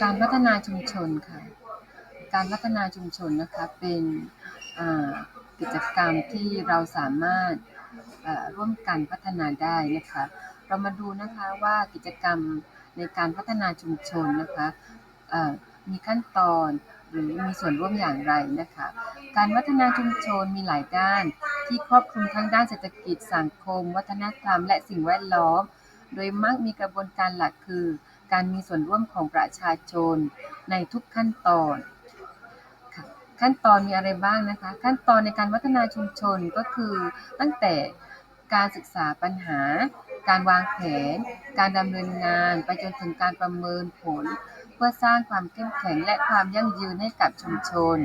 ການພັດທະນາຊຸມຊົນ ຄ່ະ ການພັດທະນາຊຸມຊົນ ນະຄະ ເປັນ ເອີ່ ກິດຈະກຳທີ່ເຮົາສາມາດ ເອີ່ ຮ່ວມກັນພັດທະນາໄດ້ ນະຄະ. ເຮົາມາດູ ນະຄະ ວ່າກິດຈະກຳໃນການພັດທະນາຊຸມຊົນ ນະຄະ ເອີ່ ມີຂັ້ນຕອນ ຫຼື ມີສ່ວນຮ່ວມຢ່າງໃດ ນະຄະ. ການພັດທະນາຊຸມຊົນມີຫຼາຍດ້ານ ທີ່ຄອບຄຸມທັງດ້ານເສດຖະກິດ, ສັງຄົມ, ວັດທະນະທຳ ແລະ ສິ່ງແວດລ້ອມ, ໂດຍມັກມີກະບວນການຫຼັກຄື ການມີສ່ວນຮ່ວມຂອງປະຊາຊົນໃນທຸກຂັ້ນຕອນ. ຂັ້ນຕອນມີອະໄລບ້າງ ນະຄະ? ຂັ້ນຕອນໃນການພັດທະນາຊຸມຊົນ ກໍຄືຕັ້ງແຕ່ການສຶກສາບັນຫາ, ການວາງແຜນ, ການດຳເນີນງານ ໄປຈົນເຖິງການປະເມີນຜົນ ເພື່ອສ້າງຄວາມເຂັ້ມແຂງ ແລະ ຄວາມຢັ້ງຢືນໃຫ້ກັບຊຸມຊົນ.